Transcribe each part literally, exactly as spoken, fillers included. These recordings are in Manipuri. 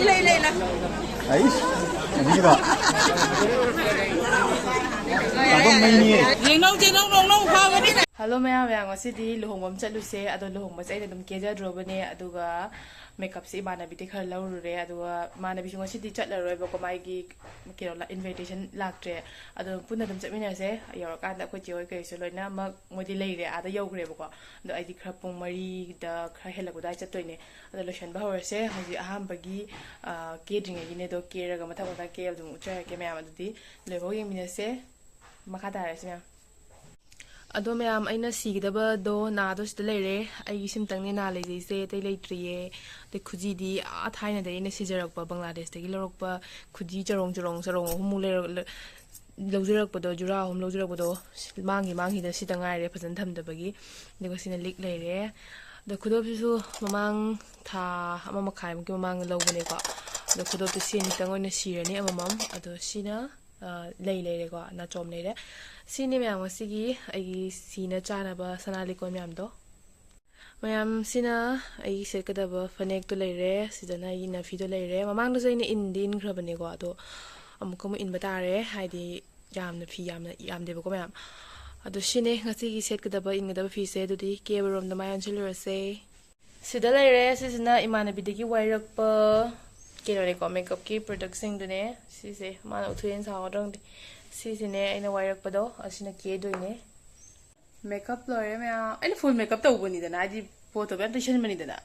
ꯂꯩ, ꯂꯩ, ꯂꯩ꯫ ꯑꯩꯁ, ꯑꯅꯤꯔꯣ? ꯑꯗꯨꯝ ꯃꯩꯅꯤꯌꯦ꯫ ꯌꯦꯡꯅꯧ, ꯌꯦꯡꯅꯧ, ꯅꯧ, ꯅꯧ ꯐꯥꯕꯅꯤ꯫ ꯍꯜꯂꯣ ꯃꯌꯥꯝ, ꯃꯌꯥꯝ, ꯉꯁꯤꯗꯤ ꯂꯨꯍꯣꯡꯕ ꯑꯃ ꯆꯠꯂꯨꯁꯦ꯫ ꯑꯗꯣ ꯂꯨꯍꯣꯡꯕꯁꯦ ꯑꯩꯅ ꯑꯗꯨꯝ ꯀꯦꯖꯗ꯭ꯔꯣꯕꯅꯦ, ꯑꯗꯨꯒ ꯃꯦꯀꯞꯁꯦ ꯏꯃꯥꯟꯅꯕꯤꯗꯤ ꯈꯔ ꯂꯧꯔꯨꯔꯦ, ꯑꯗꯨꯒ ꯏꯃꯥꯟꯅꯕꯤꯁꯨ ꯉꯁꯤꯗꯤ ꯆꯠꯂꯔꯣꯏꯕꯀꯣ, ꯃꯥꯒꯤ ꯀꯩꯅꯣ, invitation ꯂꯥꯛꯇ꯭ꯔꯦ꯫ ꯑꯗꯣ ꯄꯨꯟꯅ ꯑꯗꯨꯝ ꯆꯠꯃꯤꯟꯅꯁꯦ꯫ ꯌꯧꯔꯀꯥꯟꯗ ꯑꯩꯈꯣꯏ ꯆꯦ ꯍꯣꯏ ꯀꯩꯁꯨ ꯂꯣꯏꯅꯃꯛ ꯃꯣꯏꯗꯤ ꯂꯩꯔꯦ, ꯑꯥꯗ ꯌꯧꯈ꯭ꯔꯦꯕꯀꯣ꯫ ꯑꯗꯣ ꯑꯩꯗꯤ ꯈꯔ ꯄꯨꯡ ꯃꯔꯤꯗ ꯈꯔ ꯍꯦꯜꯂꯛꯄ ꯑꯗꯨꯋꯥꯏꯗ ꯆꯠꯇꯣꯏꯅꯦ꯫ ꯑꯗꯣ ꯂꯣꯏꯁꯟꯕ ꯍꯧꯔꯁꯦ꯫ ꯍꯧꯖꯤꯛ ꯑꯍꯥꯟꯕꯒꯤ, ꯑ, ꯀꯦꯗ꯭ꯔꯤꯉꯩꯒꯤꯅꯦ꯫ ꯑꯗꯣ ꯀꯦꯔꯒ ꯃꯊꯪ ꯃꯊꯪ ꯀꯦꯔ ꯑꯗꯨꯝ ꯎꯠꯆꯔꯛꯀꯦ ꯃꯌꯥꯝ꯫ ꯑꯗꯨꯗꯤ ꯂꯣꯏꯐꯥꯎ ꯌꯦꯡꯃꯤꯟꯅꯁꯦ꯫ ꯃꯈꯥ ꯇꯥꯔꯁꯤ ꯃꯌꯥꯝ꯫ ꯑꯗꯣ ꯃꯌꯥꯝ, ꯑꯩꯅ ꯁꯤꯒꯗꯕꯗꯣ ꯅꯥꯗꯣ ꯁꯤꯗ ꯂꯩꯔꯦ꯫ ꯑꯩꯒꯤ ꯁꯤꯝꯇꯪꯅꯦ ꯅꯥ ꯂꯩꯖꯩꯁꯦ, ꯑꯇꯩ ꯂꯩꯇ꯭ꯔꯤꯌꯦ꯫ ꯑꯗꯩ ꯈꯨꯖꯤꯗꯤ ꯑꯥ ꯊꯥꯏꯅꯗꯒꯤ ꯑꯩꯅ ꯁꯤꯖꯔꯛꯄ, ꯕꯪꯒ꯭ꯂꯥꯗꯦꯁꯇꯒꯤ ꯂꯧꯔꯛꯄ ꯈꯨꯖꯤ ꯆꯔꯣꯡ ꯆꯔꯣꯡ, ꯆꯔꯣꯡ ꯑꯍꯨꯝꯃꯨꯛ ꯂꯩꯔ-, ꯂ-, ꯂꯧꯖꯔꯛꯄꯗꯣ, ꯖꯨꯔꯥ ꯑꯍꯨꯝ ꯂꯧꯖꯔꯛꯄꯗꯣ, ꯁꯤ-, ꯃꯥꯡꯈꯤ ꯃꯥꯡꯈꯤꯗ ꯁꯤꯗ ꯉꯥꯏꯔꯦ ꯐꯖꯅ ꯊꯝꯗꯕꯒꯤ꯫ ꯑꯗꯨꯒ ꯁꯤꯅ ꯂꯤꯛ ꯂꯩꯔꯦ꯫ ꯑꯗꯣ ꯈꯨꯗꯣꯞꯁꯤꯁꯨ ꯃꯃꯥꯡ ꯊꯥ ꯑꯃ ꯃꯈꯥꯏꯃꯨꯛꯀꯤ ꯃꯃꯥꯡꯗ ꯂꯧꯕꯅꯦꯀꯣ꯫ ꯑꯗꯣ ꯈꯨꯗꯣꯞꯇꯤ ꯁꯤ ꯑꯅꯤꯇꯪ ꯑꯣꯏꯅ ꯁꯤꯔꯅꯤ ꯑꯃꯃꯝ꯫ ꯑꯗꯣ ꯁꯤꯅ ꯑ, ꯂꯩ ꯂꯩꯔꯦꯀꯣ, ꯅꯥꯆꯣꯝ ꯂꯩꯔꯦ꯫ ꯁꯤꯅꯤ ꯃꯌꯥꯝ ꯉꯁꯤꯒꯤ ꯑꯩꯒꯤ ꯁꯤꯅ ꯆꯥꯅꯕ ꯁꯅꯥ ꯂꯤꯛꯀꯣꯟ ꯃꯌꯥꯝꯗꯣ꯫ ꯃꯌꯥꯝ, ꯁꯤꯅ ꯑꯩꯒꯤ ꯁꯦꯠꯀꯗꯕ ꯐꯅꯦꯛꯇꯣ ꯂꯩꯔꯦ, ꯁꯤꯗꯅ ꯑꯩꯒꯤ ꯏꯟꯅꯐꯤꯗꯣ ꯂꯩꯔꯦ꯫ ꯃꯃꯥꯡꯗꯁꯨ ꯑꯩꯅ ꯏꯟꯗꯤ ꯏꯟꯈ꯭ꯔꯕꯅꯦꯀꯣ, ꯑꯗꯣ ꯑꯃꯨꯛꯀ ꯑꯃꯨꯛ ꯏꯟꯕ ꯇꯥꯔꯦ, ꯍꯥꯏꯗꯤ ꯌꯥꯝꯅ ꯐꯤ ꯌꯥꯝꯅ ꯌꯥꯝꯗꯦꯕꯀꯣ ꯃꯌꯥꯝ꯫ ꯑꯗꯣ ꯁꯤꯅꯦ ꯉꯁꯤꯒꯤ ꯁꯦꯠꯀꯗꯕ ꯏꯟꯒꯗꯕ ꯐꯤꯁꯦ꯫ ꯑꯗꯨꯗꯤ ꯀꯦꯕꯔꯣꯝꯗ ꯃꯥꯏ ꯑꯣꯟꯁꯤꯜꯂꯨꯔꯁꯦ꯫ ꯁꯤꯗ ꯂꯩꯔꯦ꯫ ꯁꯤꯁꯤꯅ ꯏꯃꯥꯟꯅꯕꯤꯗꯒꯤ ꯋꯥꯏꯔꯛꯄ ꯀꯩꯅꯣꯅꯦꯀꯣ, ꯃꯦꯀꯞꯀꯤ ꯄ꯭ꯔꯗꯛꯁꯤꯡꯗꯨꯅꯦ꯫ ꯁꯤꯁꯦ ꯃꯥꯅ ꯎꯠꯊꯣꯛꯑꯦꯅ ꯁꯥꯎꯒꯗ꯭ꯔꯥ ꯈꯪꯗꯦ꯫ ꯁꯤꯁꯤꯅꯦ ꯑꯩꯅ ꯋꯥꯏꯔꯛꯄꯗꯣ, ꯑꯁꯤꯅ ꯀꯦꯗꯣꯏꯅꯦ꯫ ꯃꯦꯀꯞ ꯂꯣꯏꯔꯦ ꯃꯌꯥꯝ꯫ ꯑꯩꯅ ꯐꯨꯜ ꯃꯦꯀꯞ ꯇꯧꯕꯅꯤꯗꯅ, ꯍꯥꯏꯗꯤ ꯄꯣꯠꯇꯣ ꯃꯌꯥꯝ ꯇꯩꯁꯟꯕꯅꯤꯗꯅ,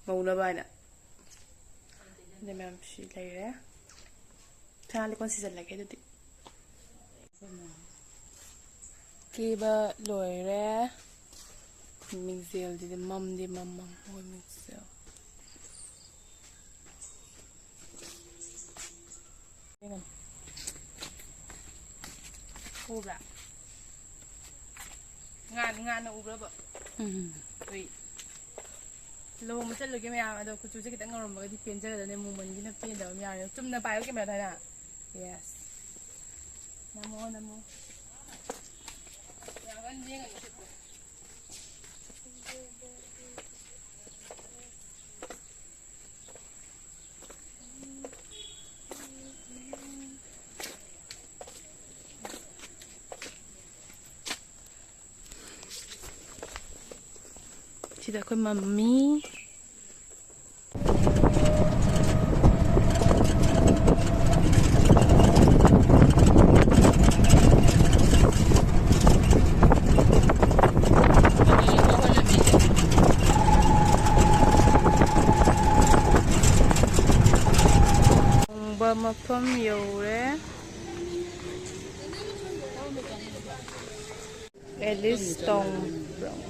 ꯉꯧꯅꯕ ꯍꯥꯏꯅ꯫ ꯑꯗꯩ ꯃꯌꯥꯝ ꯁꯤ ꯂꯩꯔꯦ꯫ ꯁꯅꯥ ꯂꯤꯛꯀꯣꯟ ꯁꯤꯖꯜꯂꯒꯦ ꯑꯗꯨꯗꯤ꯫ ꯀꯦꯕ ꯂꯣꯏꯔꯦ꯫ ꯃꯤꯡꯁꯦꯜꯁꯤꯗꯤ ꯃꯝꯗꯤ ꯃꯝꯃꯝ, ꯃꯣꯏ ꯃꯤꯡꯁꯦꯜ꯫ ꯎꯕ꯭ꯔꯥ? ꯉꯥꯟ-, ꯉꯥꯟꯅ ꯎꯕ꯭ꯔꯕ? ꯎꯝ꯫ ꯍꯣꯏ꯫ ꯂꯨꯍꯣꯡꯕ ꯆꯠꯂꯨꯒꯦ ꯃꯌꯥꯝ, ꯑꯗꯣ ꯀꯨꯆꯨꯁꯦ ꯈꯤꯇꯪ ꯉꯧꯔꯝꯃꯒꯗꯤ ꯄꯦꯟꯖꯒꯗꯕꯅꯦ, ꯃꯨꯃꯟꯒꯤꯅ ꯄꯦꯟꯗꯕ ꯑꯃ ꯌꯥꯎꯔꯦ꯫ ꯆꯨꯝꯅ ꯄꯥꯏꯌꯣ ꯀꯦꯃꯦꯔꯥꯗꯣ ꯍꯥꯏꯅ꯫ Yes꯫ ꯅꯝꯃꯣ, ꯅꯝꯃꯣ꯫ ꯌꯥꯝ ꯀꯟꯅ ꯂꯦꯡꯒꯅꯨ ꯁꯤꯕꯣ꯫ ꯁꯤꯗ ꯑꯩꯈꯣꯏ ꯃꯝꯃꯤ꯫ ꯊꯣꯡꯕ ꯃꯐꯝ ꯌꯧꯔꯦ꯫ ꯑꯦꯂꯤꯁ ꯇꯣꯡꯕ꯭ꯔꯣꯡ꯫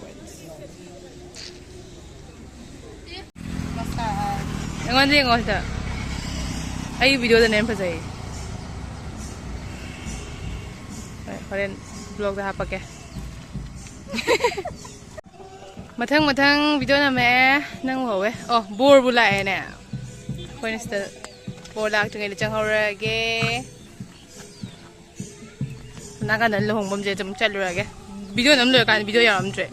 ꯑꯩꯉꯣꯟꯗ ꯌꯦꯡꯉꯣ ꯁꯤꯗ꯫ ꯑꯩꯒꯤ ꯚꯤꯗꯤꯑꯣꯗꯅ ꯍꯦꯟꯅ ꯐꯖꯩ꯫ ꯍꯣꯏ, ꯍꯣꯔꯦꯟ ꯕ꯭ꯂꯣꯒꯗ ꯍꯥꯞꯄꯛꯀꯦ꯫ ꯃꯊꯪ ꯃꯊꯪ ꯚꯤꯗꯤꯑꯣ ꯅꯝꯃꯛꯑꯦ꯫ ꯅꯪ ꯎꯍꯧꯋꯦ꯫ ꯑꯣ, ꯕꯣꯔꯕꯨ ꯂꯥꯛꯑꯦꯅꯦ꯫ ꯑꯩꯈꯣꯏꯅ ꯁꯤꯗ ꯕꯣꯔ ꯂꯥꯛꯇ꯭ꯔꯤꯉꯩꯗ ꯆꯪꯍꯧꯔꯒꯦ꯫ ꯅꯥꯀꯟꯗ ꯂꯨꯍꯣꯡꯐꯝꯁꯦ ꯑꯗꯨꯝ ꯆꯠꯂꯨꯔꯒꯦ꯫ ꯚꯤꯗꯤꯑꯣ ꯅꯝ ꯂꯣꯏꯔꯀꯥꯟꯗ ꯚꯤꯗꯤꯑꯣ ꯌꯥꯎꯔꯝꯗ꯭ꯔꯦ꯫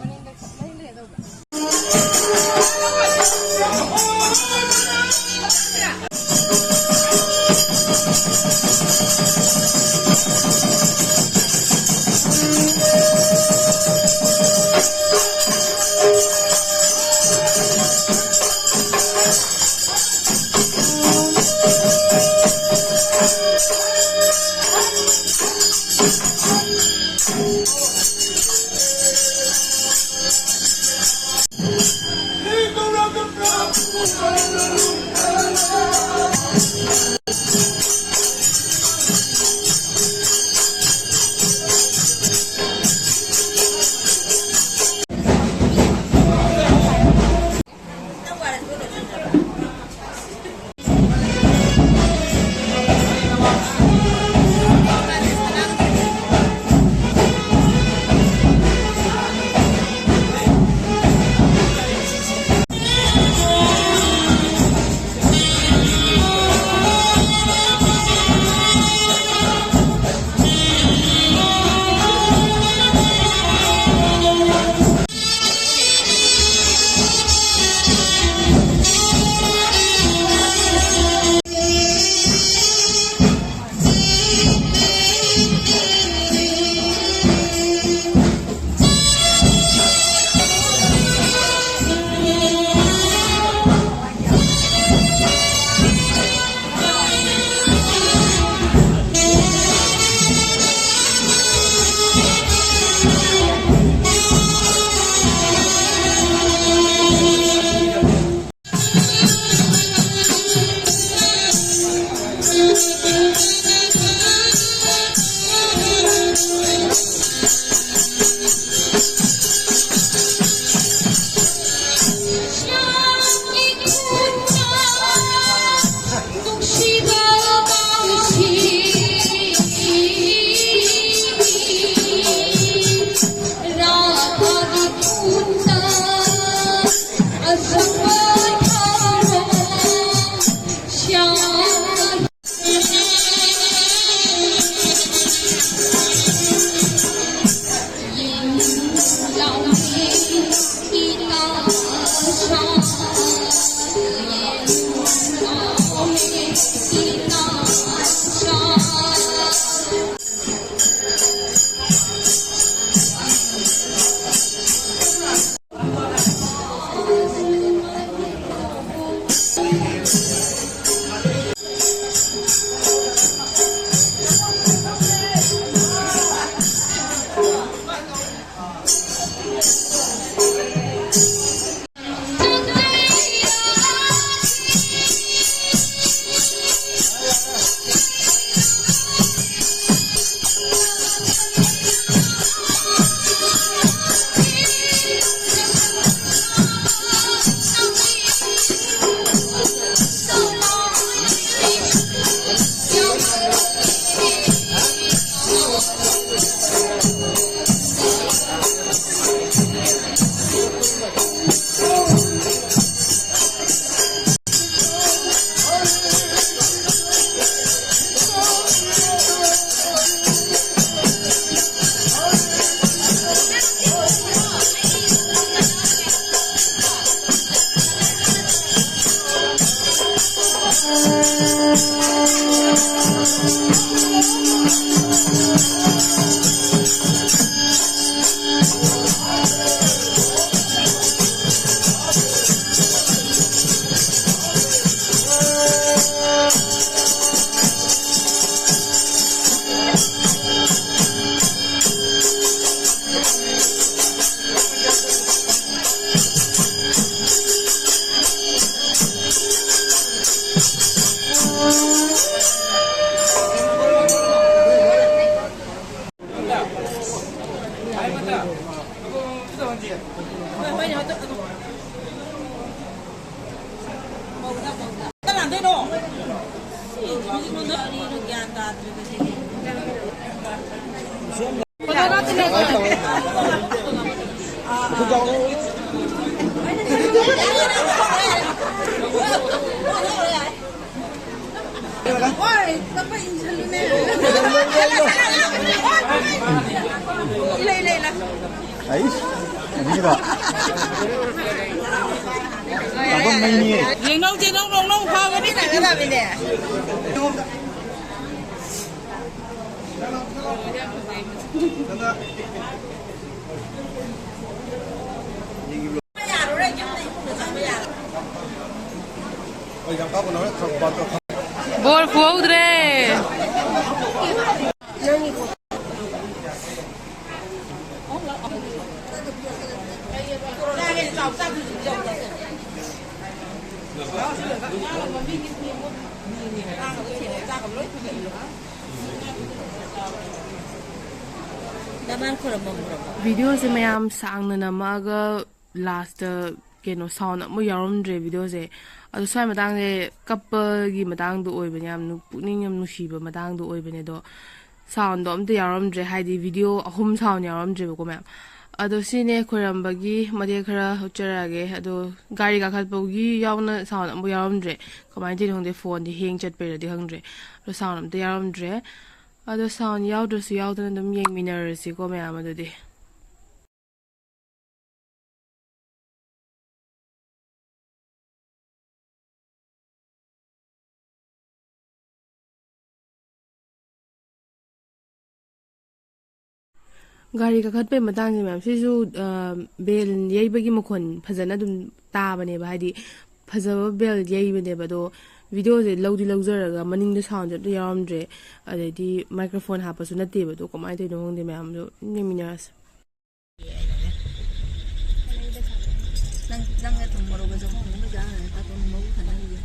ꯀꯅꯥꯗꯩꯅꯣ? ꯁꯤ ꯍꯧꯖꯤꯛ ꯅꯣꯏ ꯑꯅꯤꯗꯣ ꯒ꯭ꯌꯥꯟ ꯇꯥꯗ꯭ꯔꯦꯗ ꯁꯤꯗꯤ꯫ ꯍꯣꯏ, ꯆꯠꯄ ꯏꯟꯁꯤꯜꯂꯨꯅꯦ꯫ ꯏꯂꯩ ꯂꯩ ꯂꯩ꯫ ꯑꯩꯁ, ꯍꯧꯖꯤꯛꯀꯤꯗꯣ ꯇꯥꯕꯝ ꯃꯩꯅꯤꯌꯦ꯫ ꯌꯦꯡꯅꯧ, ꯌꯦꯡꯅꯧ, ꯅꯧ, ꯅꯧ ꯐꯥꯕꯅꯤ꯫ ꯕꯣꯜ ꯐꯨꯍꯧꯗ꯭ꯔꯦ꯫ ꯅꯃꯥꯟ ꯈꯨꯔꯨꯝꯃꯝꯕ꯭ꯔꯣ? ꯚꯤꯗꯤꯑꯣꯁꯦ ꯃꯌꯥꯝ ꯁꯥꯡꯅ ꯅꯝꯃꯛꯑꯒ ꯂꯥꯁꯇ ꯀꯩꯅꯣ ꯁꯥꯎꯟ ꯑꯃꯨꯛ ꯌꯥꯎꯔꯝꯗ꯭ꯔꯦ ꯚꯤꯗꯤꯑꯣꯁꯦ꯫ ꯑꯗꯣ ꯁ꯭ꯋꯥꯏ ꯃꯇꯥꯡꯁꯦ ꯀꯞꯄꯒꯤ ꯃꯇꯥꯡꯗꯣ ꯑꯣꯏꯕꯅꯦ, ꯌꯥꯝ ꯅꯨ-, ꯄꯨꯛꯅꯤꯡ ꯌꯥꯝ ꯅꯨꯡꯁꯤꯕ ꯃꯇꯥꯡꯗꯣ ꯑꯣꯏꯕꯅꯦ꯫ ꯑꯗꯣ ꯁꯥꯎꯟꯗꯣ ꯑꯝꯇ ꯌꯥꯎꯔꯝꯗ꯭ꯔꯦ, ꯍꯥꯏꯗꯤ ꯚꯤꯗꯤꯑꯣ ꯑꯍꯨꯝ ꯁꯥꯎꯟ ꯌꯥꯎꯔꯝꯗ꯭ꯔꯦꯕꯀꯣ ꯃꯌꯥꯝ꯫ ꯑꯗꯣ ꯁꯤꯅꯦ ꯈꯣꯏꯔꯝꯕꯒꯤ ꯃꯇꯦꯛ ꯈꯔ ꯎꯠꯆꯔꯛꯑꯒꯦ꯫ ꯑꯗꯣ ꯒꯥꯔꯤ ꯀꯥꯈꯠꯄꯒꯤ ꯌꯥꯎꯅ ꯁꯥꯎꯟ ꯑꯃꯨꯛ ꯌꯥꯎꯔꯝꯗ꯭ꯔꯦ꯫ ꯀꯃꯥꯏꯅ ꯇꯧꯔꯤꯅꯣ ꯈꯪꯗꯦ, ꯐꯣꯟꯗꯤ ꯍꯦꯡ ꯆꯠꯄꯩꯔꯗꯤ ꯈꯪꯗ꯭ꯔꯦ꯫ ꯑꯗꯣ ꯁꯥꯎꯟ ꯑꯝꯇ ꯌꯥꯎꯔꯝꯗ꯭ꯔꯦ꯫ ꯑꯗꯣ ꯁꯥꯎꯟ ꯌꯥꯎꯗ꯭ꯔꯁꯨ ꯌꯥꯎꯗꯅ ꯑꯗꯨꯝ ꯌꯦꯡꯃꯤꯟꯅꯔꯁꯤꯀꯣ ꯃꯌꯥꯝ ꯑꯗꯨꯗꯤ꯫ ꯒꯥꯔꯤ ꯀꯥꯈꯠꯄꯩ ꯃꯇꯥꯡꯁꯦ ꯃꯌꯥꯝ ꯁꯤꯁꯨ, ꯑ, ꯕꯦꯜ ꯌꯩꯕꯒꯤ ꯃꯈꯣꯟ ꯐꯖꯅ ꯑꯗꯨꯝ ꯇꯥꯕꯅꯦꯕ, ꯍꯥꯏꯗꯤ ꯐꯖꯕ ꯕꯦꯜ ꯌꯩꯕꯅꯦꯕ꯫ ꯑꯗꯣ ꯚꯤꯗꯤꯑꯣꯁꯦ ꯂꯧꯗꯤ ꯂꯧꯖꯔꯒ ꯃꯅꯤꯡꯗ ꯁꯥꯎꯟꯁꯦ ꯑꯝꯇ ꯌꯥꯎꯔꯝꯗ꯭ꯔꯦ꯫ ꯑꯗꯩꯗꯤ ꯃꯥꯏꯀ꯭ꯔꯣꯐꯣꯟ ꯍꯥꯞꯄꯁꯨ ꯅꯠꯇꯦꯕ꯫ ꯑꯗꯣ ꯀꯃꯥꯏꯅ ꯇꯧꯔꯤꯅꯣ ꯈꯪꯗꯦ ꯃꯌꯥꯝꯗꯣ, ꯌꯦꯡꯃꯤꯟꯅꯔꯁꯦ꯫ ꯅꯪ, ꯅꯪꯅ ꯊꯨꯝ ꯃꯣꯔꯣꯛꯀ ꯆꯥꯛꯈꯨꯝ ꯑꯃꯒ ꯆꯥꯔꯒ ꯇꯥꯇꯣꯟ ꯃꯕꯨꯛ ꯊꯟꯅꯕꯒꯤ꯫